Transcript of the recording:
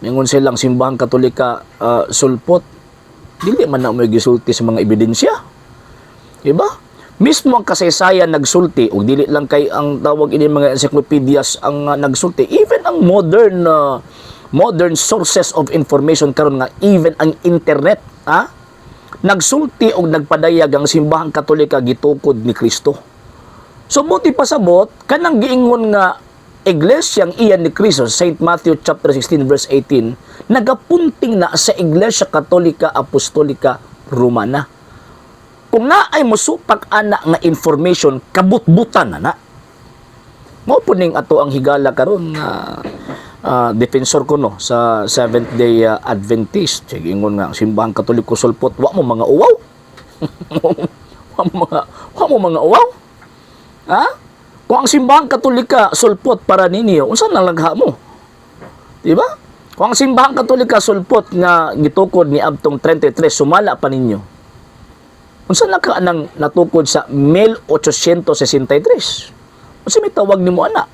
Mingon silang Simbahang Katolika sulpot. Dili man na mo gisulti sa mga ebidensya. Diba? Mismo ang kasaysayan nagsulti ug dili lang kay ang tawag ini mga encyclopedias ang nagsulti, even ang modern modern sources of information karon nga even ang internet, ha, nagsulti og nagpadayag ang Simbahang Katolika gitukod ni Kristo. So buti pasabot kanang giingon nga iglesyang iyan ni Kristo, St. Matthew chapter 16 verse 18, nagapunting na sa Iglesia Katolika Apostolika Romana. Kung naay mosupak ana nga information, kabutbutan na na. Mao po ning ato ang higala karon nga defensor ko no sa Seventh Day Adventist. Sige, ingon nga ang Simbahang Katoliko sulpot, wa mo mga uwaw. Wa mo mga uwaw. Ha? Kung ang Simbahang Katolika sulpot para ninyo, unsa nang lagha mo? Di ba? Kung ang Simbahang Katolika sulpot nga gitukod ni Abtong 33 sumala pa ninyo. Unsa na ka nang natukod sa 1863? Unsa may tawag nimo ana?